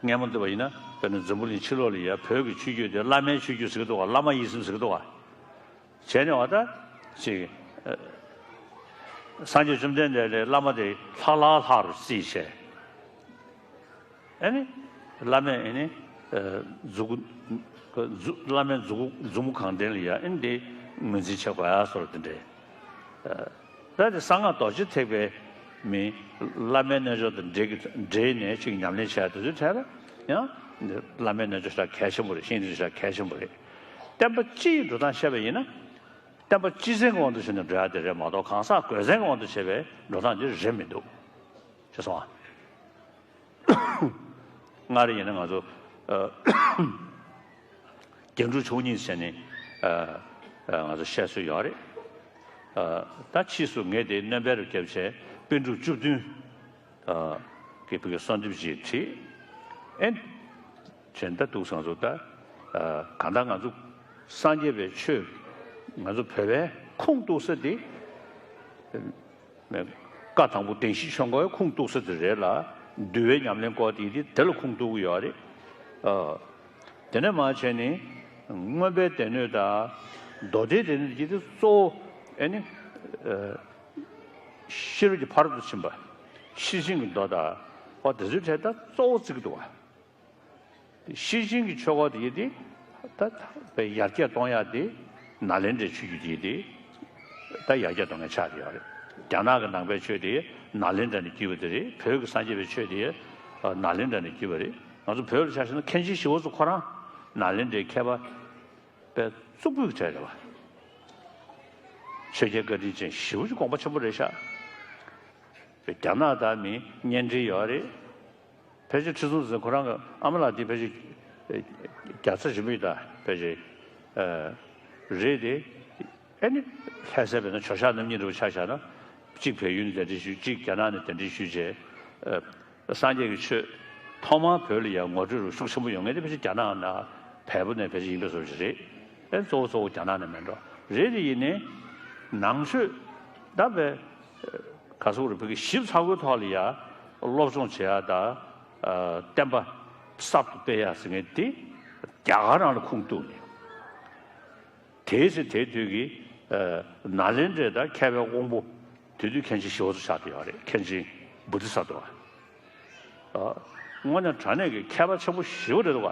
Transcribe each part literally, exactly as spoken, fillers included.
སྔ་མོ་འདི་བ་ཡིན་ན་དཔེར་ན་འཛམ་བུ་གླིང་ཕྱི་ལོགས་ལ་ཡ་བོད་ཀྱི་ཆོས་བརྒྱུད་དེ་བླ་མའི་ཆོས་བརྒྱུད་ཟེར་གི་འདུག་ག་བླ་མ་ཡིད་བཞིན་ཟེར་གི་འདུག་ག་བྱས་ནས་བ་ད་ཅིག་སངས་རྒྱས་བཅོམ་ལྡན་འདས་ལས་བླ་མ་དེ་ལྷ་ལྷ་ལྷ་རུ་བརྩིས་བྱས། ཨ་ནི། བླ་མས་ཨ་ནི། ཨ། མཛུག་གུ། མཛུ། བླ་མའི་མཛུ་གུ་མཛུབ་མོ་གང་སྟོན་ལ་ཡ་ཨ་ནི་དེ་ངོས་འཛིན་བྱེད་དགོས་ཡ་སོགས་དེ་འདྲས། ཨ། ད་དེ་གསང་སྔགས་རྡོ་རྗེ་ཐེག་པའི་མི། བླ་མའི་རྣལ་འབྱོར་དང་འབྲེལ་གྱི་འབྲེལ་ནས་ཅིག་ཉམས་ལེན་བྱས་དུས་ཚོད་ཐད་ལ་ཡང་། བླ་མའི་རྣལ་འབྱོར་ཞེ་དྲག་གལ་ཆེན་པོ་རེད། ཤེས་རིག་ཞེ་དྲག་གལ་ཆེན་པོ་རེད། བསྟན་པ་སྤྱི་ཡི་འགྲོ་སྟངས་བཤད་པ་ཡིན་ན། བསྟན་པ་སྤྱི་མཚན་གྱི་དབང་དུ་བྱས་ནས་འགྲོ་ཡ་དེ་རེད་མ་གཏོགས་གང་ཟག་གོས་མཚན་གྱི་དབང་དུ་བྱས་པའི་འགྲོ་སྟངས་དེ་རེད་མི་འདུག་ཅེས་སོང་ཨ། སྔར་ཡིན་ན་ང་ཚོ་ཨ། རྒྱན་དྲུག་མཆོག་གཉིས་བྱས་ནས་ཨ། ཨ། ང་ཚོ་བཤད་སྲོལ་ཡོད་རེད། ཨ། ད་ཕྱིས་སུ་ངས་དེ་སྣོན་པ་རུ་བརྒྱབ་བྱས་པཎ་གྲུབ་བཅུ་བདུན་ཨ། གི་བོད་ཀྱི་གསོལ་འདེབས་ཅིག་བྲིས། ཨེ། བྱས་ད་འདུག་སང་ཚོ་ད་ཨ། གང་ལྟར་ང་ཚོ་སངས་རྒྱས་པའི་ཆོས་ང་ཚོ་བོད་པའི་ཁུངས་གཏུགས་ས་དེ། བཀའ་དང་པོ་བདེན་བཞིའི་ཆོས་འཁོར་ཁུངས་གཏུགས་ས་དེ་རེད་ལ། འདུལ་བའི་ཉམས་ལེན་སྐོར་དེ་དེ་དེ་ལ་ཁུངས་གཏུགས་ཀྱི་ཡོད་རེད། ཨ། དེ་ནས་མར་བྱས་ནས་མངོན་པའི་སྡེ་སྣོད་དང་མདོ་སྡེའི་སྡེ་སྣོད་ཀྱི་དེ་གཙོ་བོ་ཨེ་ནི། ཨ། ཤེས་རབ་ཀྱི་ཕ་རོལ་ཏུ་ཕྱིན་པ། ཤེར་ཕྱིན་གྱི་མདོ་དང་། ཨོ་དེ་ཚོའི་གྲས་ད་གཙོ་བོ་བརྩི་གི་འདུག་བ། ཤེར་ཕྱིན་གྱི་ཆོས་སྐོར་དེ་ཡིན་ཏེ། ད་ད་བའི་ཡར་རྒྱས་གཏོང་ཡག་དེ་ནཱ་ལེནྡྲའི་ཆོས་བརྒྱུད་དེ་ཡིན་ཏེ། ད་ཡར་རྒྱས་གཏོང་མཁན་ཆགས་ཀྱི་ཡོད་རེད། རྒྱ་ནག་གི་ནང་པའི་ཆོས་དེ་ནཱ་ལེནྡྲ་ནས་བརྒྱུད་པ་དེ་རེད། བོད་ཀྱི་སངས་རྒྱས་པའི་ཆོས་དེ་ནཱ་ལེནྡྲ་ནས་བརྒྱུད་པ་རེད། ང་ཚོ་བོད་ལ་ཆ་བཞག་ན་མཁན་ཆེན་ཞི་བ་འཚོ་ཁོ་རང་ནཱ་ལེནྡྲའི་མཁས་པ་པའི་གཙུག་ཕུད་ཀྱི་གྲས་རེད་བ། ཆོས་རྒྱལ་བཀའ་དྲིན་ཅན་ཞེ་པོ་ཅིག་དགོངས་པ་ཆེན་པོ་རེད་ཤག་རྒྱ་ནག་དང་མི་གཉེན་འབྲེལ་ཡོད་རེད། ཕལ་ཆེར་ཁྲི་སྲོང་ལྡེ་བཙན་ཁོ་རང་གི་ཨ་མ་ལགས་དེ་ཕལ་ཆེར་རྒྱལ་ཚ་ཆེན་པོ་ཡིན་ད་ཕལ་ཆེར་རེད་དེ། ཨེ་ནི་ལྷ་སའི་བོད་ནང་ཇོ་ཤཱཀ་རྣམ་གཉིས་འདྲ་བོ་ཆ་བཞག་ན་གཅིག་བལ་ཡུལ་ནས་གདན་འདྲེན་ཞུས། གཅིག་རྒྱ་ནག་ནས་གདན་འདྲེན་ཞུས་བྱས། སངས་རྒྱས་ཀྱི་ཆོས་ཐོག་མར་བོད་ལ་ཡང་ངོ་སྤྲོད་རུ་ཤུགས་ཆེན་པོ་ཡོང་མཁན་དེ་ཕལ་ཆེར་རྒྱ་ནག་ནང་བལ་པོ་ནས་ཕལ་ཆེར་ཡིན་པའི་བཟོ་ཞིག་རེད། ཨེ་གཙོ་བོ་གཙོ་བོ་རྒྱ་ནག་ནས་མེད་འགྲོ་རེད། དེ་ཡིན་ནའི་ནང་ཆོས་ད་བས་ག་སོག་རུ་བོད་ཀྱི་ཞིབ་ཚགས་པོའི་ཐོག་ལ་ཡ་སློབ་སྦྱོང་བྱེད་ཡ་ད་བསྟན་པ་གསར་དུ་སྤེལ་ཡ་ཟེར་མཁན་དེ་རྒྱ་གར་རང་ལ་ཁུངས་གཏུགས་ནས། དེའི་ཚེ་དེའི་དུས་ཀྱི་ནཱ་ལེནྡྲའི་ད་མཁས་པའི་དབང་པོ་དེ་དུས་མཁན་ཆེན་ཞི་བ་འཚོ་ཆགས་བསྡད་ཡོད་རེད། མཁན་ཆེན་བོ་དྷི་ས་ཏྭ། དངོས་གནས་དྲང་གནས་ཀྱི་མཁས་པ་ཆེན་པོ་ཞེ་པོ་རེད་འདུག་བ།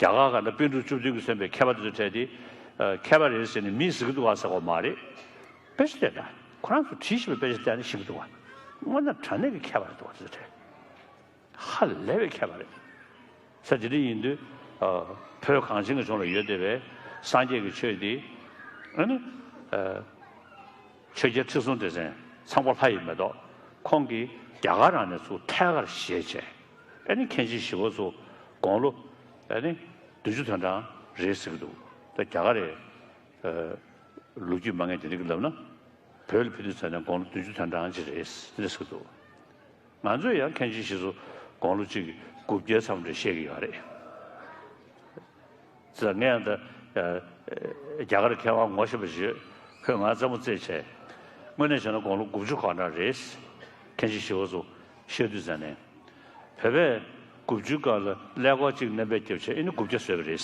རྒྱ་གར་ག་ན་པཎ་གྲུབ་བཅུ་བདུན་གྱིས་མཚོན་པའི་མཁས་པ་དེ་ཚོ་གྲས་དེ་མཁས་པ་རེད་ཟེར་ནས་མིས་ཟེར་གྱི་འདུག་བ་ཟེར་གོ་མ་རེད། དཔེ་ཆ་བལྟས་ན་ཁོ་རང་ཚོ་བྲིས་ཤེས་པའི་དཔེ་ཆ་བལྟས་ན་ཤེས་ཀྱི་འདུག་བ། དངོས་གནས་དྲང་གནས་ཀྱི་མཁས་པ་རེད་འདུག་བ་དེ་ཚོ་གྲས། ཧ་ལས་པའི་མཁས་པ་རེད། ས་དེ་འདྲ་ཡིན་དུས་བོད་གངས་ཅན་གྱི་ལྗོངས་ལ་ཡོད་བསྡད་པའི་སངས་རྒྱས་ཀྱི་ཆོས་འདི་ཨ་ནི་ཆོས་རྒྱལ་ཁྲི་སྲོང་ལྡེ་བཙན་ཚངས་པ་ལྷ་ཡི་མེ་ཏོག་ཁོང་གིས་རྒྱ་གར་རང་ནས་ཚུར་ཐད་ཀར་བཞེས་བྱས། ཨ་ནི་མཁན་ཆེན་ཞི་བ་འཚོ་དགུང་ལོ་ཨ་ནི་བདུན་ཅུ་དོན་གྲངས་རེད་ཟེར་གྱི་འདུག་ད་རྒྱ་གར་རེད། ལོ་རྒྱུས་མང་ངེས་དེ་འདྲ་གི་ལབ་ན། བོད་ལ་ཕེབས་དུས་ཙམ་ནས་དགུང་ལོ་བདུན་ཅུ་དོན་གྲངས་ཅིག་རེད་ཟེར་འདྲ་ཟེར་འདུག་ང་ཚོས་ཡང་མཁན་ཆེན་ཞི་འཚོ་དགུང་ལོ་གཅིག་དགུ་བརྒྱའི་མཚམས་རེད་བཤད་ཀྱི་ཡོད་རེད། ཙང་ངས་ད་རྒྱ་གར་མཁས་དབང་ངོ་ཤེས་པ་ཞིག་ཡོད། ཁོས་ང་རྩེད་མོ་རྩེས་བྱས། དངོས་གནས་བྱས་ན་དགུང་ལོ་དགུ་བཅུ་གང་འདྲ་རེད། མཁན་ཆེན་ཞི་འཚོ་བཤད་དུས་ཙམ་ནས། བོད་པས་དགུ་བཅུའི་སྐབས་ལ་ཀླད་ཀོར་གཅིག་སྣོན་པ་བརྒྱབ་བྱས་ཨེ་ནི་དགུ་བརྒྱ་བཟོས་པ་རེད།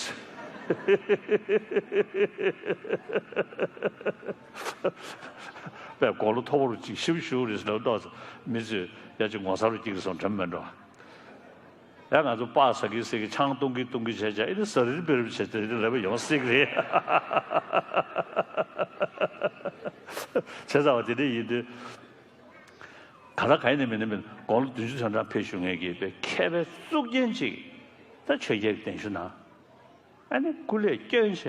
པས་དགུང་ལོ་མཐོ་པོ་རུ་གཅིག་ཞིབ་ཞུ་རེད་ཟེར་ལབ་ཏོག་ཙམ་མི་ཚོས་ཡ་གཅིག་ངོ་ཚ་རུ་སྐྱེ་གི་སོང་དྲན་མེད་འགྲོ། ཡ་ང་ཚོ་སྤགས་ཟ་གི་ཟ་གི་ཆང་བཏུང་གི་བཏུང་གི་བྱས་བྱས་ཨེ་ནི་ཟ་རིལ་བེ་རིལ་བྱས་ཏེ་ལབ་པ་ཡོང་སྲིད་གི་རེད། བྱས་ཙང་བ་དེ་འདྲ་ཡིན་དུས། ག་ལ་ག་ཡིན་ནའི་མིན་ནའི་མིན་དགུང་ལོ་བདུན་ཅུ་དོན་གྲངས་ཕེབས་བཞུགས་མཁན་གྱི་དཔེ་མཁས་པའི་གཙུག་རྒྱན་ཅིག་ད་ཆོས་རྒྱལ་གྱི་གདན་ཞུ་གནང་། ཨ་ནི་སྐུ་ལས་བསྐྱོན་བྱས་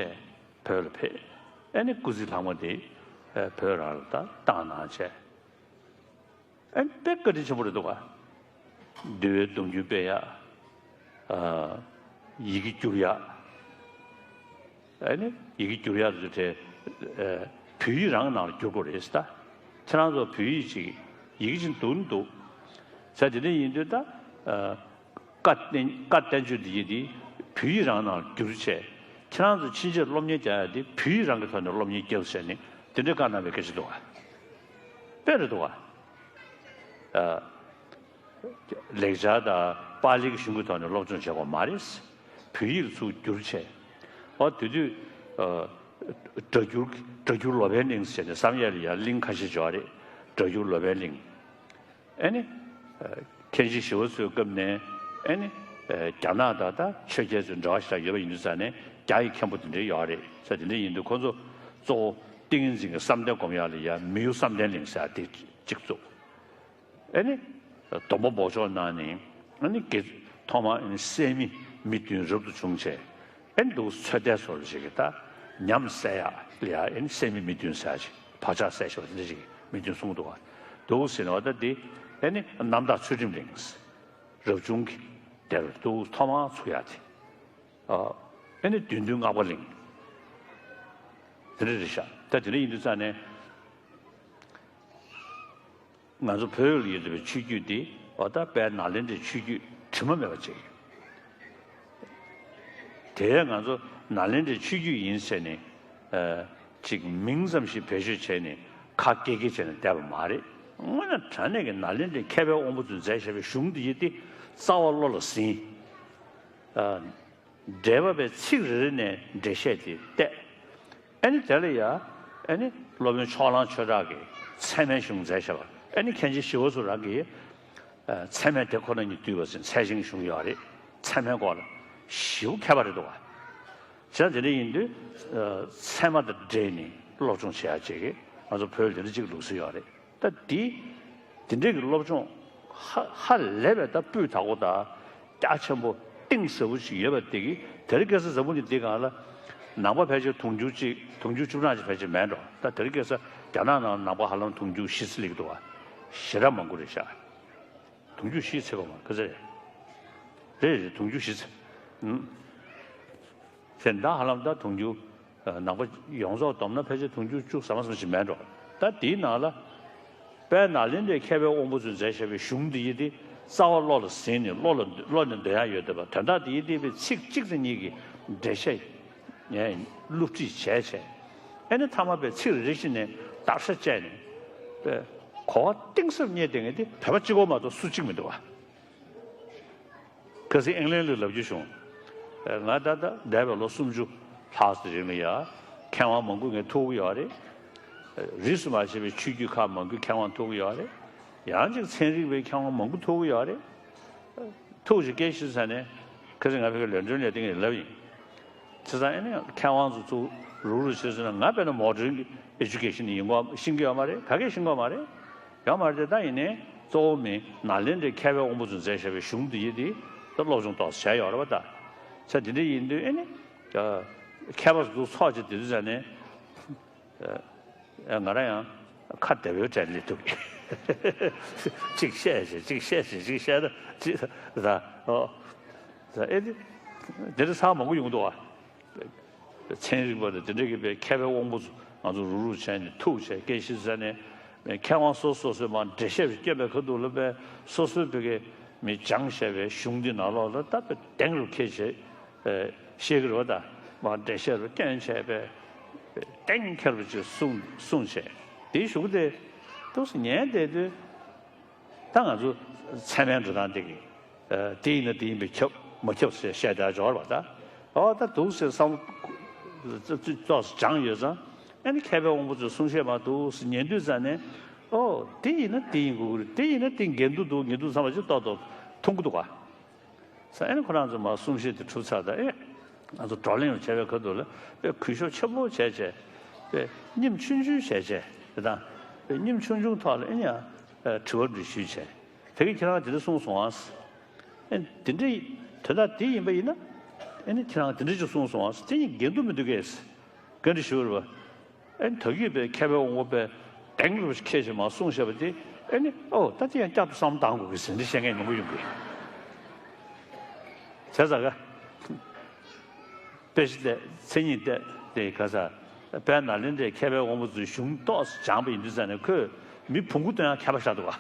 བོད་ལ་ཕེབས། ཨ་ནི་སྐུ་ཚེ་ལྷག་མ་དེ་བོད་རང་ལ་ད་བཏང་གནང་བྱས། ཨ་ནི་དཔེ་བཀའ་དྲིན་ཆེན་པོ་རེད་འདུག་ག་འདུལ་བའི་སྡོམ་རྒྱུན་སྤེལ་ཡག་ཡི་གེ་བསྒྱུར་ཡག་ཨ་ནི་ཡི་གེ་བསྒྱུར་ཡག་དེ་ཚོ་དེ་བོད་ཡིག་རང་གི་ནང་ལ་བསྒྱུར་དགོས་རེད་ཟེར། ད་ཁྱེད་རང་ཚོ་བོད་ཡིག་ཅིག་ཡི་གེ་ཅིག་འདུག་ནི་འདུག་ཟེར། དེ་འདྲ་ཡིན་དུས་ད་བཀའ་བསྟན་བཀའ་བསྟན་བཅོས་འདི་ཡི་དེ་བོད་ཡིག་རང་ནང་ལ་བསྒྱུར་བྱས་ཁྱེད་རང་ཚོ་ཕྱིན་ཆད་སློབ་གཉེར་རྒྱག་ཡག་དེ་བོད་ཡིག་རང་གི་ཐོག་ནས་སློབ་གཉེར་རྒྱག་ཟེར་ནས་དེ་འདྲའི་བཀའ་གནང་བའི་སྐད་ཆ་འདུག་ག་དཔེ་རེད་འདུག་ག་ལེགས་སྦྱར་དང་པཱ་ལིའི་གཞུང་གི་ཐོག་ནས་སློབ་སྦྱོང་བྱེད་དགོས་མ་རེད། བོད་ཡིག་ལ་ཚུར་བསྒྱུར་བྱས། ཨོ་དེ་དུས་ཨ་སྒྲ་བསྒྱུར་སྒྲ་བསྒྱུར་ལོ་པཎ་གླིང་ཟེར་ནས་བསམ་ཡས་ལ་ཡང་གླིང་ཁ་ཤས་ཡོད་རེད། སྒྲ་བསྒྱུར་ལོ་པཎ་གླིང་། ཨེ་ནི། ཨ་མཁན་ཆེན་ཞི་བ་འཚོའི་སྐབས་ནས་ཨེ་ནི། ཨ་རྒྱ་ནག་དང་ད་ཆོས་རྒྱལ་ཚོའི་འབྲེལ་བ་ཞིག་ཡོད་པ་ཡིན་དུས་ཙང་ནས་རྒྱ་ཡི་མཁན་པོ་དེ་འདྲ་ཡོད་རེད་ཟེར། དེ་འདྲ་ཡིན་དུས་ཁོ་ཚོ་གཙོ་བོ་ཏིང་ངེ་འཛིན་གྱི་བསམ་གཏན་སྒོམ་ཡག་ལ་ཡ་མི་གཡོ་བསམ་གཏན་གླིང་ཟེར་ཡག་དེ་གཅིག་བཙུགས། ཨེ་ནི། སྡོང་པོ་འབོགས་ཆོག་གནང་ནས་ཨེ་ནི་དགེ་ཐོག་མར་ཨེ་ནི་སད་མི་མི་བདུན་རབ་ཏུ་བྱུང་བྱས། ཨེ་ནི་འདུག་ཚོད་ལྟའི་བཟོ་འདྲ་ཞིག་གི་ད་ཉམས་སད་ཡག་ལ་ཡ་ཨེ་ནི་སད་མི་མི་བདུན་ཟེར་ཡག་ཅིག་བག་ཆགས་སད་ཤོག་དེ་འདྲ་ཞིག་མི་བདུན་གསུངས་འདུག་ག་འདུག་ཟེར་ནས་བ་ད་འདི་ཨེ་ནི་རྣམ་དག་ཚུལ་ཁྲིམས་གླིང་། རབ་བྱུང་གི་དེར་འདུག་ཐོག་མར་ཚུགས་ཡག་དེ། ཨ་ཨེ་ནི་བདུད་འདུལ་སྔགས་པ་གླིང་། དེ་འདྲ་རེད་ཤག་ད་དེ་འདྲ་ཡིན་དུས་ཙང་ནས། ང་ཚོ་བོད་ལ་ཡོད་བསྡད་པའི་ཆོས་བརྒྱུད་འདི་འོ་ད་དཔལ་ནཱ་ལེནྡྲའི་ཆོས་བརྒྱུད་དྲི་མ་མེད་པ་ཅིག་དེ་ང་ཚོ་ནཱ་ལེནྡྲའི་ཆོས་བརྒྱུད་ཡིན་ཟེར་ནས་ཨ་ཅིག་མིང་ཙམ་ཞིག་བེད་སྤྱོད་བྱས་ནས་ཁ་སྐད་སྐད་བྱས་ནས་བསྡད་པ་མ་རེད། དངོས་གནས་དྲང་གནས་ཀྱི་ནཱ་ལེནྡྲའི་མཁས་པའི་དབང་པོ་ཚོས་མཛད་བཞག་པའི་གཞུང་འདི་ཡི་འདི་རྩ་བ་བློ་ལ་ཟིན། ཨ། འགྲེལ་པ་པའི་ཚིག་རེ་རེ་ནས་འགྲེལ་བཤད་དེ་བལྟས། ཨ་ནི་དེ་ལ་ཡ། ཨ་ནི་སློབ་དཔོན་ཕྱོགས་གླང་ཆོས་གྲགས་ཀྱིས་ཚད་མའི་གཞུང་མཛད་བཞག་པ། ཨ་ནི་མཁན་ཆེན་ཞི་བ་འཚོ་རང་གིས། ཨ་ཚད་མས་དེ་ཁོ་ན་ཉིད་བསྡུས་པ་ཟེར་ཚད་ཆེན་གཞུང་ཡོད་རེད། ཚད་མའི་སྐོར་ལ་ཞེ་པོ་མཁས་པ་རེད་འདུག་བ། བྱས་ཙང་དེ་འདྲ་ཡིན་དུས། ཨ་ཚད་མ་དང་འབྲེལ་ནས་སློབ་སྦྱོང་བྱེད་ཡག་ཅིག་གིས་ང་ཚོ་བོད་ལ་དེ་འདྲ་ཅིག་ལུགས་སྲོལ་ཡོད་རེད། ད་འདི། འདི་འདྲའི་གི་སློབ་སྦྱོང་ཧ་ཧ་ལས་པའི་ད་སྤུས་དག་པོ་དང་རྒྱ་ཆེན་པོ་གཏིང་ཟབ་པོ་ཞིག་ཡོད་པ་དེ་གི་དེ་རིང་ཁ་སང་འཛམ་བུ་གླིང་འདི་སྒང་ལ་ནང་པ་ཕལ་ཆེར་དུང་ཕྱུར་གཅིག་དུང་ཕྱུར་བཅུ་གྲངས་ཅིག་ཕལ་ཆེར་མེད་འགྲོ། ད་དེ་རིང་ཁ་སང་རྒྱ་ནག་ནང་ནང་པ་ཧ་ལམ་དུང་ཕྱུར་བཞི་ཙམ་སླེབས་འདུག་བ། ཞེ་དྲག་མང་པོ་རེད་ཤག་དུང་ཕྱུར་བཞི་ཚེ་གོ་མ་ག་ཚད་རེད། རེད་རེད་དུང་ཕྱུར་བཞི་ཚེ། ཨུམ། དེ་ད་ཧ་ལམ་ད་དུང་ཕྱུར། ནང་པ་ཡོངས་རྫོགས་བསྡོམས་ན་ཕལ་ཆེར་དུང་ཕྱུར་བཅུ་ཟ་མ་ཟ་མ་ཞིག་མེད་འགྲོ། ད་དེའི་ནང་ལ། དཔལ་ནཱ་ལེནྡྲའི་མཁས་པའི་དབང་པོ་ཚོས་མཛད་བཞག་པའི་གཞུང་འདི་ཡི་དེ་རྩ་བ་བློ་ལ་ཟིན་ནས་བློ་ལ་བློ་ནས་འདོན་ཡག་ཡོད་བསྡད་པ་དོན་དག་དེ་ཡི་དེ་བའི་ཚིག་གཅིག་ཙམ་གཉིས་ཀྱི་འགྲེལ་བཤད་ངས་བསླུ་བྲིད་བྱས་བྱས། ཨེ་ནི་ཐ་མ་པའི་ཚིག་རེ་རེ་བཞིན་ནས་བརྟག་ཤ་བཅད་ནས། པའི་གོ་བ་གཏིང་ཟབ་རྙེད་བསྡད་མཁན་དེ་བོད་པ་གཅིག་པོ་མ་གཏོགས་སུ་གཅིག་མི་འདུག་བ། ཁ་སང་ཨིང་ལན་ལ་ལབ་རྒྱུ་བྱུང་། ང་ད་ལྟ་འདས་པའི་ལོ་སུམ་ཅུ་ལྷག་ཙམ་རིང་ལ་ཡ། མཁས་དབང་མང་པོ་ངས་ཐུག་གི་ཡོད་རེད། རིས་སུ་མ་ཆད་པའི་ཆོས་བརྒྱུད་ཁག་མང་པོའི་མཁས་དབང་ཐུག་གི་ཡོད་རེད། ཡང་ཅིག་ཚན་རིག་པའི་མཁས་དབང་མང་པོ་ཐུག་གི་ཡོད་རེད། ཐུག་ཅིག་སྐད་ཆ་ཟ་ནས། ཁ་སང་ང་ཕ་གིར་ལན་ཀྲོན་ལ་སྟེང་ནས་ལབ་ཡིན། བྱས་ཙང་ཨེ་ནས་མཁས་དབང་ཚོ་ཚུར་རུག་རུག་བྱས་ཟེར་ན་ང་དཔེར་ན་མོ་ཌེན་གྱི་ཨེ་ཇུ་ཀེ་ཤན་ཡིན་གོ་ཤེས་ཀྱི་ཡོད་མ་རེད། ག་གེ་ཤེས་ཀྱི་ཡོད་མ་རེད། ཡོད་མ་རེད་དེ་ད་ཡིན་ནའི་གཙོ་བོ་མི་ནཱ་ལེནྡྲའི་མཁས་པའི་དབང་པོ་ཚོས་མཛད་བཞག་པའི་གཞུང་འདི་ཡི་དེ་ད་སློབ་སྦྱོང་ཏོག་ཙམ་བྱས་ཡོད་རེད་པ་ད། ས་དེ་འདྲ་ཡིན་དུས་ཨེ་ནི། མཁས་པ་ཚོ་ཚུར་ཚོགས་ཅིག་དེ་དུས་ཙ་ནས། ཨ་ང་རང་ཡང་ཁ་བདེ་བོའི་གྲས་སླེབས་འདུག་གཅིག་བཤད་བྱས་གཅིག་བཤད་བྱས་གཅིག་བཤད་ན་གཅིག་ད་ཨོ། ད་ཨེ་འདི་འདི་འདྲ་ཚང་མང་པོ་ཡོང་འདུག་ཨ། ཚན་རིག་པ་དང་དེ་འདྲ་གི་པའི་མཁས་པའི་དབང་པོ་ཚོ་ང་ཚོ་རུག་རུག་བྱས་ནས་ཐུག་བྱས་སྐད་ཆ་ཟ་ནས་མཁས་དབང་སོ་སོ་སོས་མར་འགྲེལ་བཤད་སྐྱོན་པའི་ཁ་ཐུག་ལ་པའི་སོ་སོའི་པའི་གི་མི་སྦྱངས་བྱས་པའི་གཞུང་འདི་ནང་ལོགས་ལ་ད་པའི་གདེང་རུ་འཁེལ་བྱས། ཨེ་བཤད་ཀྱི་རེད་བ་ད། མར་འགྲེལ་བཤད་རུ་སྐྱོན་བྱས་པས། གཏན་འཁེལ་བ་ཅིག་གསུངས་གསུངས་བྱས། དེའི་གཞུག་གུ་དེ་ཏོག་ཙམ་ཉན་བསྡད་དུས། ད་ང་ཚོ་ཚད་མའི་འགྲོ་སྟངས་དེ་གི། ཨེ་དེ་ཡིན་ན་དེ་ཡིན་པས་ཁྱབ་མ་ཁྱབ་ཟེར་བཤད་བསྡད་འཇོག་རེད་བ་ད། ཨོ་ད་འདུག་ཟེར་བསམ། ཏོག་ཙམ་སྦྱངས་ཡོད་ཙང་། ཨ་ནི་མཁས་པའི་དབང་པོ་ཚོས་གསུང་བཤད་མར་འདུག་ཟེར་ཉན་དུས་ཙང་ནས། ཨོ་དེ་ཡིན་ན་དེ་ཡིན་དགོས་ཀྱི་རེད། དེ་ཡིན་ན་དེ་འགལ་འདུ་འདུག་འགལ་འདུ་བསམ་པ་ཅིག་ཏོག་ཏོག་མཐོང་གི་འདུག་ག་ས་ཨེ་ནི་ཁོ་རང་ཚོ་མར་གསུང་བཤད་དེ་གྲུབ་ཚར་ད་ཨེ། ང་ཚོ་བགྲོ་གླེང་བྱས་པའི་ཁ་ཐུག་ལ་དཔེ་གུས་ཞབས་ཆེན་པོ་བྱས་བྱས། དཔེ་སྙེམས་ཆུང་ཆུང་བྱས་བྱས་དེ་དང་། དཔེ་སྙེམས་ཆུང་ཆུང་ཐོག་ལ་ཨེ་ནི་ཡང་དྲི་བ་འདྲི་ཞུས་བྱས། དེ་གིས་ཁྱེད་རང་དེ་འདྲ་གསུངས་སོང་ཨ། ཨེ་དེ་འདྲ་དོན་དག་དེ་ཡིན་པ་ཡིན་ན། ཨེ་ནི་ཁྱེད་རང་དེ་འདྲ་ཅིག་གསུངས་སོང་ཨ། དེ་གཉིས་འགལ་འདུ་མི་འདུག་གས། ག་འདྲ་ཞུ་རེད་བ། ཨེ་ནི་ད་གིན་པའི་མཁས་པའི་དབང་པོ་པའི་གདེང་རུ་ཁྱེད་ཀྱིས་མར་གསུངས་བཞག་པ་དེ་ཨེ་ནི་ཨོ་ད་དེ་ཡང་བསྐྱར་དུ་བསམ་བློ་བཏང་དགོས་ཀྱི་ཟེར་འདི་བཤད་མཁན་མང་པོ་ཡོང་གི། བྱས་ཙང་ག་དཔེ་ཆ་བལྟས་མཚན་ཉིད་བལྟས་དེ་ག་ས་དཔལ་ནཱ་ལེནྡྲའི་མཁས་པའི་དབང་པོ་ཚོའི་གཞུང་ཏོག་ཙམ་སྦྱངས་པ་ཡིན་དུས་ཙང་ནས་ཁོས་མི་བོང་གུ་སྟོན་ཡང་མཁས་པ་ཤར་འདུག་ག་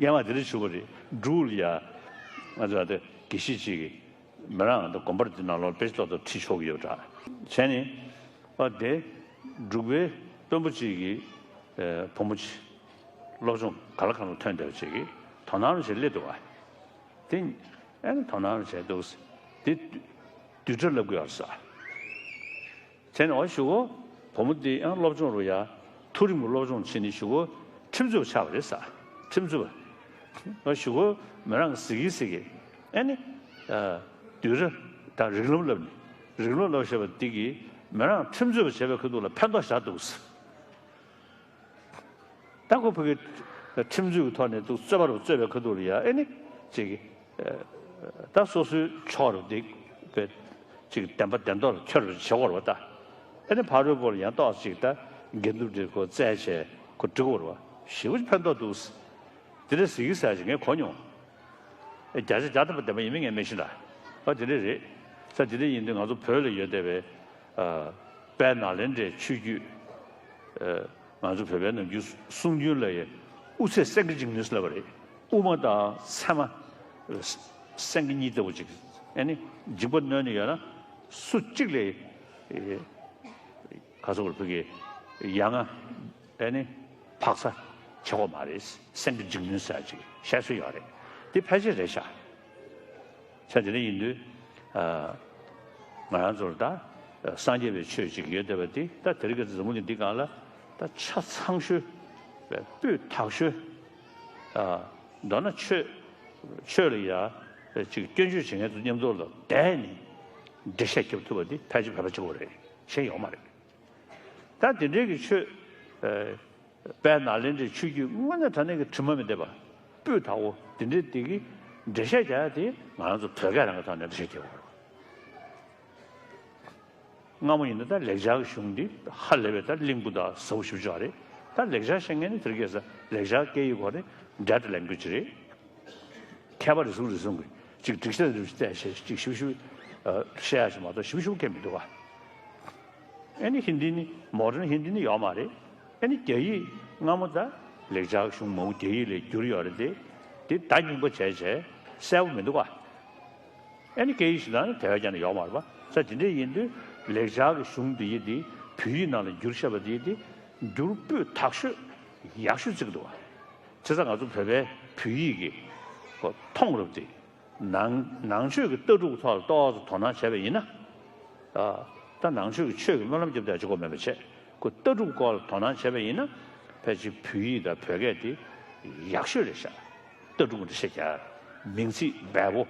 སྔན་མ་དེ་འདྲ་བྱུང་བ་རེད། འབྲུག་ལ་ཡ་ང་ཚོ་ཨ་དེ་དགེ་བཤེས་གཅིག་གིས། མི་རང་ད་དགོན་པར་འདི་ནང་ལོགས་དཔེ་ཆ་ཏོག་ཏོ་ཁྲིད་ཆོག་གི་ཡོད་འདྲ། བྱས་ནས། ཨ་དེ། འབྲུག་པའི་ དཔོན་པོ་གཅིག་གིས་ཨེ་བུ་མོ་གཅིག་སློབ་སྦྱོང་ག་ལ་གང་ལ་ཐོན་བསྡད་པ་ཅིག་གིས་དོ་སྣང་རུ་བྱེད་སླེབས་འདུག་བ། དེ་ཨེ་ནི་དོ་སྣང་རུ་བྱས་འདུག་དེ་བསྡུས་གྲྭ་ལབ་དགོས་ཡོད་ས། བྱས་ནས་འོ་གཞུག་གུ་བུ་མོ་འདི་ཡང་སློབ་སྦྱོང་རུ་ཡ་མཐོ་རིམ་གྱི་སློབ་སྦྱོང་བྱས་ནས་གཞུག་གུ་ཁྲིམས་རྩོད་པ་ཆགས་པ་རེད་ས། ཁྲིམས་རྩོད་པ། འོ་གཞུག་གུ་མི་རང་གི་ཟི་གི་ཟི་གི་ཨེ་ནི་ཨ་བསྡུས་གྲྭ་དང་རིགས་ལམ་བསླབ་ནས་རིགས་ལམ་བསླབ་བྱས་པ་འདི་གིས་མི་རང་ཁྲིམས་རྩོད་པ་བྱས་པའི་ཁ་ཐུག་ལ་ཕན་ཐོགས་བཞག་འདུག་ད་ཁོ་ཕ་གི་ཁྲིམས་རྩོད་ཀྱི་ཐོག་ནས་འདུག་རྩོད་པ་རུ་རྩོད་པའི་ཁ་ཐུག་ལ་ཡ་ཨེ་ནི་ཅིག་ད་སོ་སོའི་ཕྱོགས་རུ་འདི་པའི་ཅིག་བདེན་པ་བདེན་མདོག་ལ་འཁྱོལ་རུ་བྱེད་དགོས་རེད་པ། ད་ཨེ་ནི་ཕ་རོལ་པོ་ལ་ཡང་ཏོག་ཅིག་ད་འགལ་འདུ་འདྲ་ཁོ་བཙལ་བྱས་ཁོ་འགྲིག་གོ་རེད་པ། ཞེ་པོ་ཕན་ཐོགས་འདུག་དེ་འདྲ་ཟེར་གི་ཟེར་ཞིག་ངས་གོ་མྱོང་། ཨེ་བརྒྱ་ཆ་བརྒྱ་ཐམ་པ་བདེན་པ་ཡིན་མིན་ངས་མི་ཤེས་ད། ཨ་དེ་འདྲ་རེད། ས་དེ་འདྲ་ཡིན་དུས་ང་ཚོ་བོད་ལ་ཡོད་བསྡད་པའི་ཨ་དཔལ་ནཱ་ལེནྡྲའི་ཆོས་བརྒྱུད། ཨ་ང་ཚོ་བོད་པའི་ནམ་རྒྱུན་གསུང་རྒྱུན་ལ་ཡི་དབུ་ཚད་སེང་གེ་འཇིགས་ནུས་ལབ་པ་རེད། དབུ་མ་དང་མཚན་མ་སེང་གེ་གཉིས་ལྟ་བུ་ཅིག་ཨེ་ནི་འཇིགས་པ་གནོན་ནས་ཡོད་ན་སུ་གཅིག་ལས་ཨེ་ག་ཚོད་བར་ཕུད་ཀྱི་ཡ་ང་ཨེ་ནི་འཕག་ས་ཆེ་གོ་མ་རེད། སེང་གེ་འཇིགས་ནུས་ཟེར་ཅིག་བཤད་སྲོལ་ཡོད་རེད། དེ་ཕལ་ཆེར་རེད་ཤག་ཆ་དེ་འདྲ་ཡིན་དུས་ཨ་ང་རང་ཚོར་ད་སངས་རྒྱས་པའི་ཆོས་ཅིག་ཡོད་བསྡད་པ་དེ་ད་དེ་རིང་གི་འཛམ་བུ་གླིང་འདི་སྒང་ལ་ད་ཆ་ཚང་ཤོས་སྤུས་དག་ཤོས་ཨ་མདོར་ན་ཆོས་ཆོས་ལ་ཡ་ཅིག་སྐྱོན་བརྗོད་བྱེད་མཁན་ཚོ་མཉམ་དུ་ལ་བསྡད་ནས་འགྲེལ་བཤད་རྒྱབ་ཐུབ་པ་འདི་ཕལ་ཆེར་བོད་པ་གཅིག་པོ་རེད། གཞན་ཡོད་མ་རེད། ད་དེ་འདྲའི་གི་ཆོས་ཨ་དཔལ་ནཱ་ལེནྡྲའི་ཆོས་བརྒྱུད་དངོས་གནས་དྲང་གནས་ཀྱི་དྲི་མ་མི་ལྡན་པ་སྤུས་དག་པོ་དེ་འདྲའི་དེ་གི་འགྲེལ་བཤད་རྒྱག་ཡ་དེ་ང་རང་ཚོ་བོད་སྐད་རང་གི་ཐོག་ནས་འགྲེལ་བཤད་རྒྱག་དགོས་རེད། སྔ་མོ་ཡིན་ན་ད་ལེགས་སྦྱར་གྱི་གཞུང་འདི་ཧ་ལས་པའི་ད་གླིང་བུ་དང་ཟབ་པོ་ཞེ་པོ་ཅིག་རེད། ད་ལེགས་སྦྱར་ཤེས་མཁན་ནི་དེ་རིང་ཁ་སང་ལེགས་སྦྱར་སྐད་ཡིག་གོ་རེད། འདྲ་འདྲ་ལེན་དགོས་ཀྱི་རེད། མཁས་པ་རེ་ཟུང་རེ་ཟུང་གིས་ཅིག་སྒྲིག་ཆས་རེ་བཙལ་བྱས་ཅིག་ཞིབ་ཞིབ་ཨ་བཤད་ཡ་ཞིག་མ་གཏོགས་ཞིབ་ཞིབ་མཁན་མི་འདུག་ག་ཨེ་ནི་ཧིན་དི་ནི་མོ་ཌན་ཧིན་དི་ནི་ཡོད་མ་རེད། ཨེ་ནི་རྒྱ་ཡིག་སྔ་མོ་ད་ལེགས་སྦྱར་གཞུང་མང་པོ་རྒྱ་ཡིག་ལ་བསྒྱུར་ཡོད་རེད་དེ། དེ་བརྡ་རྙིང་པ་བྱས་བྱས་གསལ་པོ་མི་འདུག་ག་ཨེ་ནི་སྐད་ཡིག་ཞིག་ནང་ནས་དེ་བས་ཀྱང་ཡོད་མ་རེད་པ། ས་དེ་འདྲ་ཡིན་དུས་ལེགས་སྦྱར་གྱི་གཞུང་འདི་ཡི་དེ་བོད་ཡིག་ནང་ལ་བསྒྱུར་བཞག་པ་འདི་ཡི་དེ་བསྒྱུར་སྤུས་དག་ཤོས་ཡག་ཤོས་བརྩི་གི་འདུག་ག་བྱས་ཙང་ང་ཚོ་བོད་པའི་བོད་ཡིག་གི་ཁོ་མཐོང་རབས་དེ། ནང་ནང་ཆོས་ཀྱི་ལྟ་གྲུབ་ཐོག་ལ་ཏོག་ཙམ་དོ་སྣང་བྱས་པ་ཡིན་ན། ཨ་ད་ནང་ཆོས་ཀྱི་ཆོས་ཀྱི་སྨོན་ལམ་རྒྱབ་བསྡད་ཅིག་གོ་མེད་པ་བྱས། ཁོ་ལྟ་གྲུབ་སྐོར་ལ་དོ་སྣང་བྱས་པ་ཡིན་ན། ཕལ་ཆེར་བོད་ཡིག་དང་བོད་སྐད་དེ་ཡག་ཤོས་རེད་ཤག་ལྟ་གྲུབ་འདི་ཤེས་རྒྱ། མིང་ཚིག་འབེལ་པོ།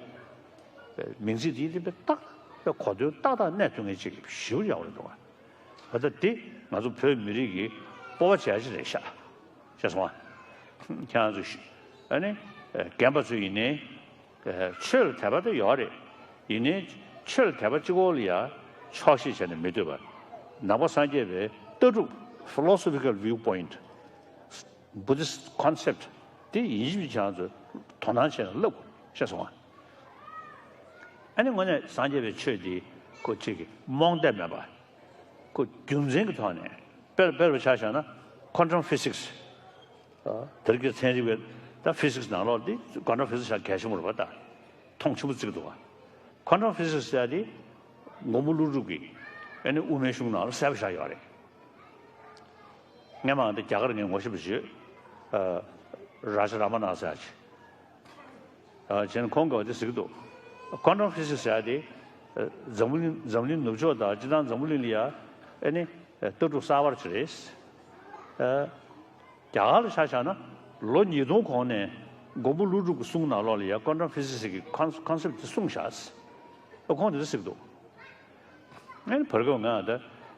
མིང་ཚིག་དེ་དེ་ཏག་ཏག་གོ་དོན་ཏག་ཏག་གནས་ཐུབ་མཁན་ཅིག་ཞེ་པོ་ཡག་པོ་རེད་འདུག་ག་ད་ལྟ་དེ་ང་ཚོ་བོད་མི་རིགས་ཀྱི་སྤོབས་པ་བྱེད་ཡ་ཅིག་རེད་ཤག་ཤེས་སོང་ང་། ཁྱེད་རང་ཚོ་ཨ་ནི་རྒན་པ་ཚོ་ཡིན་ནའི། ཆོས་ལ་དད་པ་དེ་ཡོད་རེད། ཡིན་ནའི་ཆོས་ལ་དད་པ་གཅིག་པོ་ལ་ཡ་ཆོག་ཤེས་བྱས་ནས་མི་སྡོད་པར། ནང་པ་སངས་རྒྱས་པའི་ལྟ་གྲུབ། philosophical viewpoint, Buddhist concept དེ་ཡིན་གཅིག་མིན་གཅིག་ང་ཚོས་དོ་སྣང་བྱས་ནས་བསླབ་དགོས་ཤེས་སོང་ང་། ཨ་ནི་དངོས་གནས་སངས་རྒྱས་པའི་ཆོས་འདི་ཁོ་གཅིག་གི་རྨོངས་དད་མེད་པ། ཁོ་རྒྱུ་མཚན་གྱི་ཐོག་ནས་དཔེར་དཔེར་བ་ཆ་བཞག་ན་quantum physics དེ་རིང་གི་ཚན་རིག་པའི་ད་ཕི་སིག་སི་ནང་ལོགས་འདི་quantum physics ཤག་གལ་ཆེན་པོ་རེད་པ། ད་མཐོང་ཆེན་པོ་བརྩི་གི་འདུག་ག quantum physics ཟེར་ཡ་དེ་མགོན་པོ་ཀླུ་སྒྲུབ་ཀྱིས་ཨ་ནི་དབུ་མའི་གཞུང་ནང་ལ་གསལ་པོ་བཞག་ཡོད་རེད། སྔས་མ་འདི་རྒྱ་གར་ངས་ངོ་ཤེས་པ་ཞིག་ཡོད། རཱ་ཇ་ར་མ་ན་ཟེར་ཡ་ཅིག་ཨ་བྱས་ན་ཁོང་གིས་འདི་ཟེར་གྱི་འདུག quantum physics ཟེར་ཡ་དེ་ཨ་འཛམ་བུ་གླིང་འཛམ་གླིང་ནུབ་ཕྱོགས་དང་སྤྱིར་བཏང་འཛམ་བུ་གླིང་ལ་ཡ་ཨ་ནི་ཨ་ལྟ་གྲུབ་གསར་པ་ཅིག་རེད། ཨ་རྒྱ་གར་ལ་ཆ་བཞག་ན་ལོ་ཉིས་སྟོང་གོང་ནས་མགོན་པོ་ཀླུ་སྒྲུབ་ཀྱི་གསུང་ནང་ལོགས་ལ་ཡ་quantum physics གི་ཁོན་ཁོན་སེབ་དེ་གསུངས་བཞག་ཨ་ཁོང་དེ་འདྲ་ཟེར་གྱི་འདུག་ཨ་ནི་བར་སྐབས་ང་ད་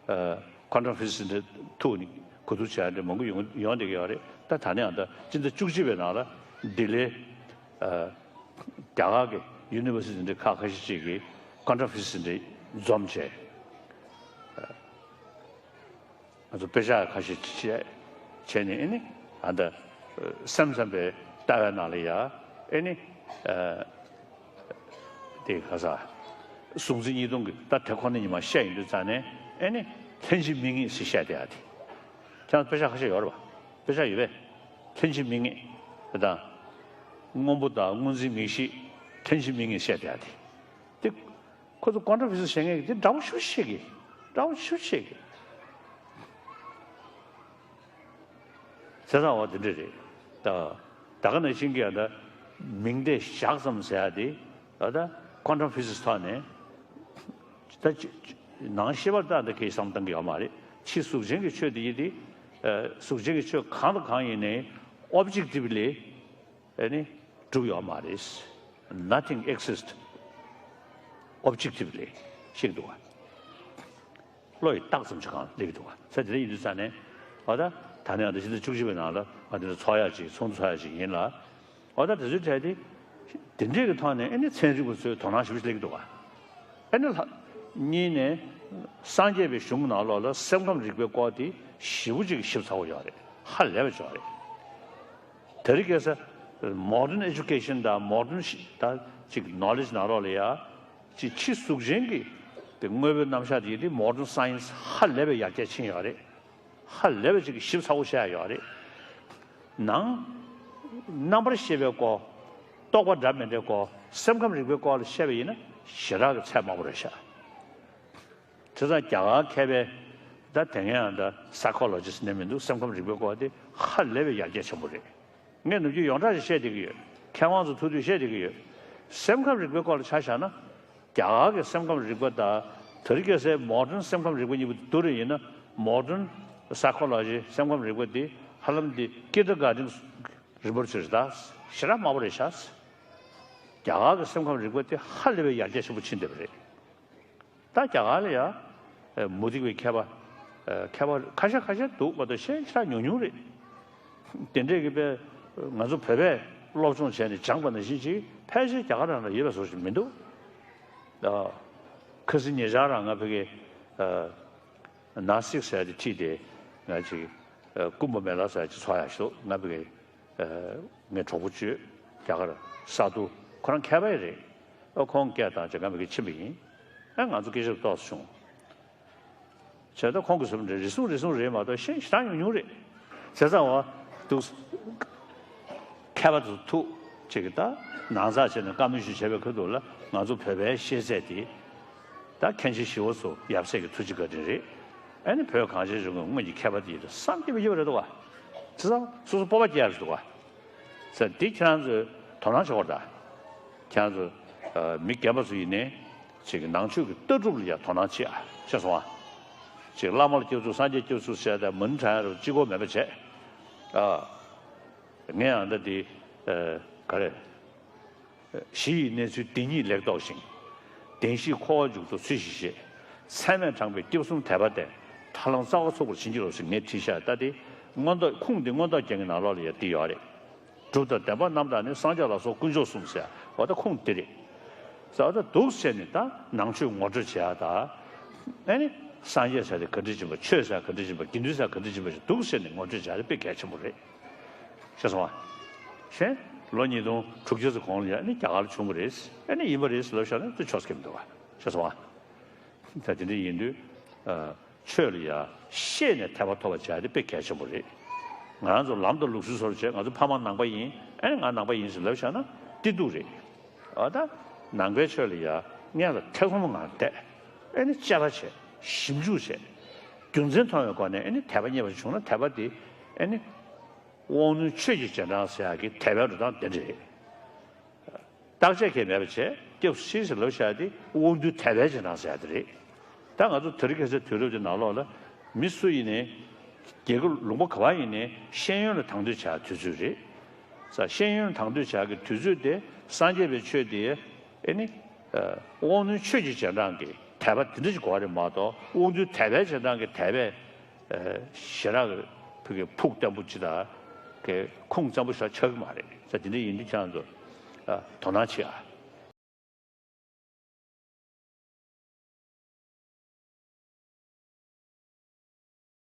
ཨ་quantum physics འདི་ཐུག་ནས་གོ་བསྡུར་བྱས་འདི་མང་པོ་ཡོང་ཡོང་བསྡད་ཀྱི་ཡོད་རེད། ད་ད་ནས་ཡང་ད་སྤྱི་ཟླ་བཅུ་གཅིག་པའི་ནང་ལ་ལྡི་ལིའི་ཨ་རྒྱ་གར་གྱི་ཡུ་ནི་ཝར་སི་ཊི་འདི་ཁག་ཁ་ཤས་ཅིག་གིས་quantum physics འདི་འཛོམས་བྱས། ང་ཚོ་དཔེ་ཆ་ཁ་ཤས་བྱས་བྱས་ནས་ཨེ་ནི་ཨ་ད་སེམས་ཙམ་པའི་ལྟ་བའི་ནང་ལ་ཡ་ཨེ་ནི་ཨ་དེ་ག་ས་གཟུང་འཛིན་གཉིས་སྟོང་གི་ད་དེ་ཁོ་ན་ཉི་མ་བཤད་ཡིན་དུས་ཙང་ནས་ཨེ་ནི་ལྷན་ཅིག་དམིགས་ངེས་ཟེར་བཤད་བསྡད་ཡ་དེ་ཁྱེད་རང་དཔེ་ཆ་ཁ་ཤས་ཡོད་རེད་པ། དཔེ་ཆ་ཡོད་པས། ལྷན་ཅིག་དམིགས་ངེས་དེ་དང་སྔོན་པོ་དང་སྔོ་འཛིན་མིག་ཤེས་ལྷན་ཅིག་དམིགས་ངེས་བཤད་བསྡད་ཡ་དེ་དེ། ཁོ་ཚོ་quantum physics བཤད་མཁན་གྱི་དེ་འདྲ་པོ་ཞེ་པོ་བཤད་གི། འདྲ་པོ་ཞེ་པོ་བཤད་གི། དེ་ཚང་བ་དེ་འདྲ་རེད། ད་ད་ག་ནང་བཞིན་གྱི་ད་མིང་བརྡས་བཞག་ཙམ་ཟེར་ཡ་དེ་ད་ད་ཀོན་ཊམ་ཕི་སིག་སི་ཐོག་ནས་ད་ཅི་ཅི་ནང་ཤེས་པར་ད་འདི་གའི་བསམ་བཏང་གི་ཡོད་མ་རེད། ཕྱི་གཟུགས་ཅན་གྱི་ཆོས་དེ་ཡིན་ཏེ། ཨ་གཟུགས་ཅན་གྱི་ཆོས་གང་དང་གང་ཡིན་ནའི་ཨོབ་ཇེག་ཊིབ་ལི་ཨ་ནི་གྲུབ་ཡོད་མ་རེད། Nothing exists objectively ཤེས་འདུག་བ། བློ་ཡི་རྟགས་ཙམ་ཞིག་གང་སླེབས་འདུག་བ། ས་དེ་འདྲ་ཡིན་དུས་ཙང་ནས་ཨོ་ད་ད་ནས་ཨ་ད་ཕྱི་ཟླ་བཅུ་གཅིག་པའི་ནང་ལ་ང་དེ་འདྲ་ཚོགས་ཡག་ཅིག་ཚོགས་འདུ་ཚོགས་ཡག་ཅིག་ཡིན་ལ། ཨོ་ད་དེ་ཚོའི་གྲས་དེ་དེ་འདྲས་ཀྱི་ཐོག་ནས་ཨ་ནི་ཚན་རིག་པ་ཚོས་དོ་སྣང་ཞེ་པོ་ཞིག་སླེབས་འདུག་བ། ཨ་ནི་ལྷ་གཉིས་ནས་སངས་རྒྱས་པའི་གཞུང་ནང་ལོགས་ལ་སེམས་ཁམས་རིག་པའི་སྐོར་དེ་ཞེ་པོ་ཅིག་ཞིབ་ཚགས་པོ་ཡོད་རེད། ཧ་ལས་པ་ཅིག་ཡོད་རེད། དེ་རིང་ཁ་སང་མོ་ཌན་ཨེ་ཇུ་ཀེ་ཤན་དང་མོ་ཌན་ད་ཅིག་ནོ་ལེཇ་ནང་ལོགས་ལ་ཡ་ཅིག་ཕྱི་གཟུགས་ཅན་གྱི་དེ་དངོས་པོའི་རྣམ་གཞག་དེ་ཡིན་དུས་མོ་ཌན་སའེན་སི་ཧ་ལས་པའི་ཡར་རྒྱས་ཕྱིན་ཡོད་རེད། ཧ་ལས་པའི་ཅིག་ཞིབ་ཚགས་པོ་བཤད་ཡོད་རེད། ནང་རྣམ་པར་ཤེས་པའི་སྐོར། རྟོག་པ་འདྲ་མི་འདྲའི་སྐོར། སེམས་ཁམས་རིག་པའི་སྐོར་ལ་བཤད་པ་ཡིན་ན་ཞེ་དྲག་གི་ཚད་དམའ་པོ་རེད་ཤག་བྱས་ཙང་རྒྱ་གར་མཁས་པའི་ད་དེ་སྔའི་ཨ་ད་སའི་ཁོ་ལོ་ཇི་སི་ནས་མི་འདུག་སེམས་ཁམས་རིག་པའི་སྐོར་དེ་ཧ་ལས་པའི་ཡར་རྒྱས་ཆེན་པོ་རེད། ངས་ནམ་རྒྱུན་ཡོངས་གྲགས་ཤིག་བཤད་བསྡད་ཀྱི་ཡོད། མཁས་དབང་ཚོ་ཐུག་དུས་བཤད་བསྡད་ཀྱི་ཡོད། སེམས་ཁམས་རིག་པའི་སྐོར་ལ་ཆ་བཞག་ན། རྒྱ་གར་གྱི་སེམས་ཁམས་རིག་པ་དང་དེ་རིང་ཁ་སང་མོ་ཌན་སེམས་ཁམས་རིག་པ་གཉིས་པོ་བསྡུར་རེ་ཡིན་ན། མོ་ཌན་སའི་ཁོ་ལོ་ཇི་སེམས་ཁམས་རིག་པ་དེ་ཧ་ལམ་དེ་ཀིན་ཌར་གྷར་ཌེན་རིམ་པར་ཚུད་རེད། ད་ཞེ་དྲག་དམའ་པོ་རེད་ཤག་རྒྱ་གར་གྱི་སེམས་ཁམས་རིག་པ་དེ་ཧ་ལས་པའི་ཡར་རྒྱས་ཆེན་པོ་ཕྱིན་བསྡད་པ་རེད། ད་རྒྱ་གར་ལ་ཡ་མུ་སྟེགས་པའི་མཁས་པ་མཁས་པ་ཁ་ཤས་ཁ་ཤས་འདུག་མ་གཏོགས་གཞན་ཞེ་དྲག་ཉུང་ཉུང་རེད། དེ་འདྲས་ཀྱི་དཔེ་ང་ཚོ་བོད་པས་སློབ་སྦྱོང་བྱས་ནས་སྦྱངས་པ་ནང་བཞིན་ཅིག་ཕལ་ཆེར་རྒྱ་གར་རང་ལ་ཡོད་པའི་བཟོ་ཞིག་མི་འདུག་ཨ། ཁ་སང་ཉེ་ཆར་རང་ང་ཕ་གི་ཨ་ན་སིག་ཟེར་དེ་ཁྲིད་དེ་ང་ཅིག་ཨ་ཀུམ་བྷ་མེ་ལ་ཟེར་ཅིག་ཚོགས་ཡག་ཞིག་འདུག་ང་ཕ་གི་ཨ་ངའི་གྲོགས་པོ་གཅིག་རྒྱ་གར་ས་དུ་ཁོ་རང་མཁས་པ་ཡིན་རེད། ཨ་ཁོང་སྐད་བཏང་བྱས་ང་ཕ་གི་ཕྱིན་པ་ཡིན། ཨ་ང་ཚོ་སྐད་ཆ་ཏོག་ཙམ་བྱུང་། བྱས་ཙང་ཁོང་གིས་གསུངས་རེད། རེ་ཟུང་རེ་ཟུང་རེད་མ་གཏོགས་གཞན་ཞེ་དྲག་ཉུང་ཉུང་རེད། བྱས་ཙང་འོ་འདུག་མཁས་པ་ཚོ་ཐུག་ཅིག་གིས་ད་ནང་ཚགས་བྱས་ནས་བཀའ་མོལ་ཞིག་བྱས་པའི་ཁ་ཐུག་ལ་ང་ཚོ་བོད་པའི་ཤེས་ཚད་དེ་ད་མཁན་ཆེན་ཞི་བ་འཚོ་ཡབ་སྲས་ཀྱི་ཐུགས་རྗེ་བཀའ་དྲིན་རེད། ཨ་ནི་བོད་གངས་ཅན་ལྗོངས་ཀྱི་སྔོན་གྱི་མཁས་པ་དེ་ཡིན་ད་བསམ་གྱིས་མི་ཁྱབ་པ་རེད་འདུག་བ། བྱས་ཙང་སོ་སོ་སྤོབས་པ་སྐྱེ་ཡག་རེད་འདུག་བ། ཟེར་འདི་ཁྱེད་རང་ཚོས་དོ་སྣང་བྱེད་དགོས་རེད་ད། ཁྱེད་རང་ཚོ་ཨ་མི་རྒན་པ་ཚོ་ཡིན་ནའི་ཅིག་ནང་ཆོས་ཀྱི་ལྟ་གྲུབ་ལ་ཡང་དོ་སྣང་བྱེད་ཨ། ཤེས་སོང་ཨ། ཅིག་བླ་མ་ལ་སྐྱབས་འཚོལ་སངས་རྒྱས་སྐྱབས་འཚོལ་ཟེར་ཡ་ད་མུན་དྲག་ཡ་རུ་ལྕི་སྐོར་མེད་པ་བྱས་ཨ། ངས་ཡང་ད་འདི་ཨ་ག་རེ། གཞི་ཡི་གནས་ཚུལ་འདི་ཉིད་ལེགས་རྟོགས་ཤིང་། བདེན་བཞིའི་འཁོར་བ་མཇུག་རྫོགས་ཚུལ་བཞིན་ཤེས། ཚད་མས་དྲངས་པའི་སྐྱབས་གསུམ་དད་པ་སྟེ། ཐར་ལམ་རྩ་བ་ཚུགས་པར་བྱིན་གྱིས་རློབས་ཤིག་ངས་བྲིས་ཤག་ད་དེ་མངོན་རྟོགས་ཁུངས་འདི་མངོན་རྟོགས་རྒྱན་གྱི་ནང་ལོགས་ལ་ཡང་འདི་ཡོད་རེད། སྒྲུབ་དང་བདེན་པ་རྣམ་དག་ནི། སངས་རྒྱས་ལ་སོགས་དཀོན་མཆོག་གསུམ་ཟེར། འོ་ད་ཁུངས་འདི་རེད། ཟེར་བ་ད་འདུག་ཟེར་ནས་ད་ནང་ཆོས་ངོ་སྤྲོད་བྱེད་ཡ་ད། ཨ་ནི་སངས་རྒྱས་ཟེར་དེ་ག་འདྲ་ཡིན་པ། ཆོས་ཟེར་ག་འདྲ་ཡིན་པ། དགེ་འདུན་ཟེར་ག་འདྲ་ཡིན་པ་ཞིག་འདུག་ཟེར་ནས་ངོ་སྤྲོད་བྱེད་ཡ་དེ་དཔེ་གལ་ཆེན་པོ་རེད། ཤེས་སོང་ང་། གཞན་ལོ་ཉིས་སྟོང་དྲུག་ཅུ་ཙམ་གོང་ལ་ཡ་ནི་རྒྱ་གར་ལ་བྱུང་བ་རེད། ཨ་ནི་ཡིན་པ་རེད་ལབ་བཞག་ན་དེ་ཆོག་ས་གི་མི་འདུག་བ། ཤེས་སོང་ང་། ད་དེ་འདྲ་ཡིན་དུས་ཨ། ཆོས་ལ་ཡ་ཤེས་ནས་དད་པ་ཐོབ་པ་བྱ་ཡ་དེ་དཔེ་གལ་ཆེན་པོ་རེད། ང་རང་ཚོ་ལམ་དང་ལུགས་སྲོལ་སོར་བྱས། ང་ཚོ་ཕ་མ་ནང་པ་ཡིན། ཨ་ནི་ང་ནང་པ་ཡིན་ཟེར་ལབ་བཞག་ན་བདེ་སྡུག་རེད། ཨ་ད་ནང་པའི་ཆོས་ལ་ཡ་སྔོན་ལ་ཐེ་ཚོམ་ངང་བསྡད། ཨ་ནི་དཔྱད་པ་བྱས། ཞིབ་འཇུག་བྱས། རྒྱུ་མཚན་མཐོང་བའི་སྒོ་ནས་ཨ་ནི་དད་པ་རྙེད་པ་བྱུང་ན་དད་པ་དེ་ཨ་ནི་དབང་རྣོན་ཆོས་ཀྱི་རྗེས་འབྲང་ཟེར་ཡག་གི་དད་པའི་འགྲོ་སྟངས་དེ་འདྲ་རེད། བརྟག་དཔྱད་གང་ཡང་མེད་པ་བྱས། སྐྱབས་སུ་མཆི་ཟེར་ལབ་བཞག་ཡ་དེ་དབང་རྣོན་དད་པའི་རྗེས་འབྲང་ཟེར་ཡ་དེ་རེད། ད་ང་ཚོ་དེ་རིང་ཁ་སང་དུས་རབས་ཀྱི་ནང་ལོགས་ལ་མི་སུ་ཡིན་ནའི། རྒྱལ་ཁབ་ལུང་པ་ག་པར་ཡིན་ནའི་ཤེས་ཡོན་ལ་དང་དོད་བྱ་ཡ་དུས་ཚོད་རེད། ས་ཤེས་ཡོན་ལ་དང་དོད་བྱ་ཡ་གི་དུས་ཚོད་དེ་སངས་རྒྱས་པའི་ཆོས་དེ་ཨེ་ནི། ཨ་དབང་རྣོན་ཆོས་ཀྱི་རྗེས་འབྲང་གི་དད་པ་དེ་འདྲ་ཅིག་དགོས་རེད་མ་གཏོགས། དབང་རྣོན་དད་པའི་རྗེས་འབྲང་གི་དད་པའི་ཨ་ཞེ་དྲག་གི་ཕ་གི་ཕུགས་བརྟན་པོ་ཅིག་དང་གི་ཁུངས་བཙན་པོ་ཞིག་ཆགས་ཀྱི་མ་རེད། ས་དེ་འདྲ་ཡིན་དུས་ཁྱེད་རང་ཚོ་ཨ་དོ་སྣང་བྱེད་ཨ།